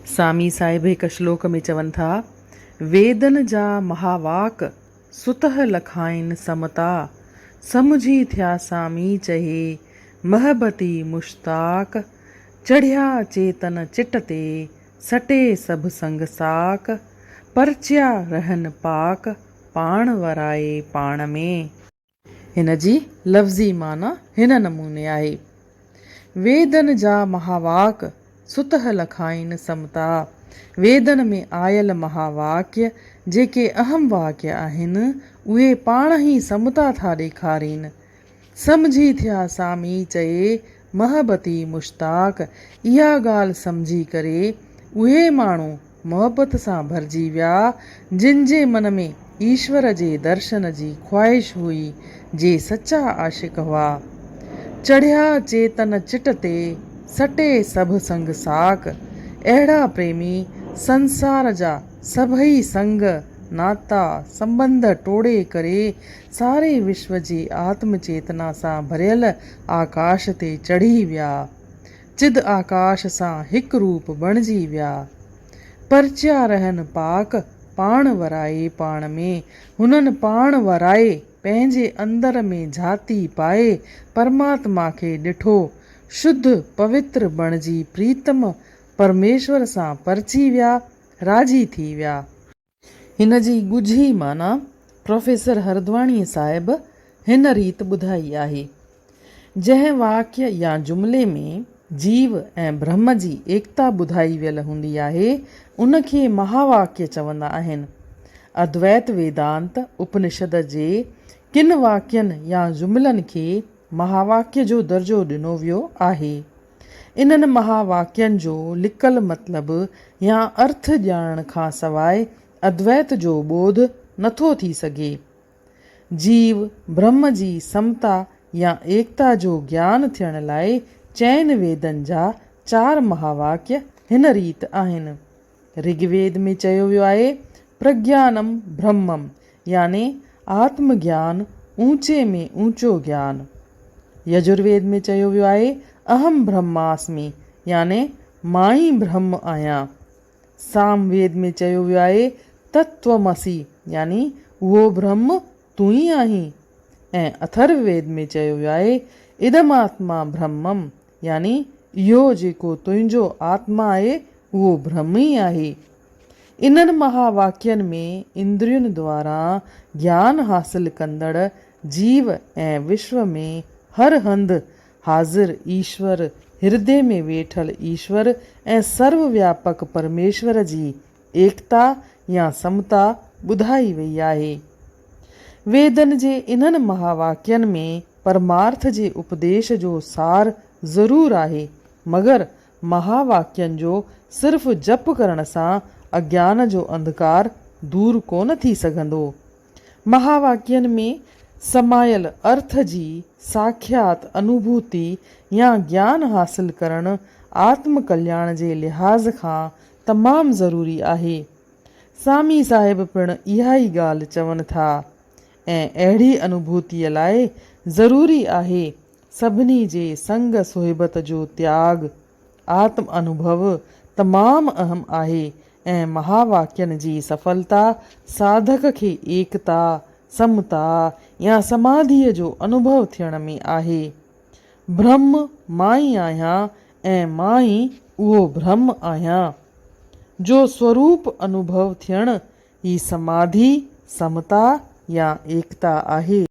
سامي صاحب هڪ شلوڪ ۾ چون ٿا، ويدن جا مهاواڪ، ستهه لکائين سمتا، سمجهي ٿيا سامي چهي، محبتي مشتاق، چڙهيا چيتن چٽ تي، سٽي سڀ سنگ ساڪ، پرچيا رهن پاڪ، پاڻ ورائي پاڻ ۾. هن جي لفظي معنيٰ هن نموني آهي، ويدن جا مهاواڪ ستهه لکائين سمتا، ويدن ۾ آيل مهاواڪيه جيڪي اهم واڪيه آهن، اهي پاڻ ئي سمتا ٿا ڏيکارين. سمجهي ٿيا سامي چئي محبتي مشتاق، اها ڳالهه سمجهي ڪري اهي ماڻهو محبت سان ڀرجي ويا، جن جي من ۾ ايشور جي درشن جي خواهش هئي، جي سچا عاشق هئا. چڙهيا چيتن چٽ تي، سٽي سڀ سنگ ساڪ. اهڙا پريمي سنسار جا سڀئي سنگ، ناتا، سنٻنڌ ٽوڙي ڪري ساري وشو جي آتم چيتنا سان ڀريل آڪاش تي چڙهي ويا. چد آڪاش سان هڪ روپ بڻجي ويا. پرچيا رهن پاڪ، پاڻ ورائي پاڻ ۾. هنن پاڻ ورائي، پنهنجي اندر ۾ جھاتي پائي پرماتما کي ڏٺو. شڌ، پوتر بڻجي پريتم پرميشور سان پرچي ويا، راضي ٿي ويا. هن جي ڳجهي معنيٰ پروفيسر هردواڻيء صاحب هن ريت ٻڌائي آهي، جنهن واڪيه يا جملي ۾ جيو ۽ برهم جي ايڪتا ٻڌائي ويل هوندي آهي، ان کي مهاواڪيه چوندا آهن. ادويت ويدانت اپنشد جي ڪن واڪين يا جملن کي مهاواڪيه جو درجو ڏنو ويو آهي. انهن مها واڪين جو لڪل مطلب يا ارٿ ڄاڻڻ کان سواء ادويت جو ٻوڌ نٿو ٿي سگهي. جيو برهم جي سمتا يا ايڪتا جو گيان ٿيڻ لاء چئن ويدن جا چار مهاواڪيه هن ريت آهن. رگ ويد ۾ چيو ويو آهي، پرگيانم برهمم يعني آتم گيان اونچي ۾ اونچو گيان. يجر ويد ۾ چيو ويو آهي، اهم برهماسمي يعني مان ئي برهم آهيان. سام ويد ۾ چيو ويو آهي، تتومسي يعني اهو برهم تون ئي آهين ۽ اٿرو ويد ۾ چيو ويو آهي، ادم آتما برهمم يعني اهو جيڪو تنهنجو آتما آهي اهو برهم ئي آهي. انهن مها واڪين ۾ اندرين دواران گيان حاصل ڪندڙ جيو ۽ وشو ۾ هر هنڌ حاضر ايشور، هردي ۾ ويٺل ايشور ۽ سرو وياپڪ پرميشور جي ايڪتا يا سمتا ٻڌائي وئي آهي. ويدن جي انهن مهاواڪين ۾ پرمارٿ جي اپديش جو سار ضرور آهي، مگر مهاواڪين جو صرف جپ ڪرڻ سان اگيان جو انڌڪار دور ڪونه ٿي سگهندو. مهاواڪين ۾ سمايل ارٿ جي ساکيات انوڀوتي يا گيان حاصل ڪرڻ آتم ڪلياڻ جي لحاظ کان تمام ضروري آهي. سامي صاحب پڻ اها ئي ڳالهه چون ٿا ۽ اهڙي انوڀوتيء لاء ضروري آهي سڀني جي سنگ صحبت جو تياڳ. آتم انوڀو تمام اهم آهي ۽ مهاواڪين جي سڦلتا ساڌڪ کي ايڪتا، سمتا يا سماڌيء جو انوڀو ٿيڻ ۾ آهي. برهم مان ئي آهيان ۽ مان ئي اهو برهم آهيان جو سوروپ انوڀو ٿيڻ ئي سماڌي، سمتا يا ايڪتا آهي.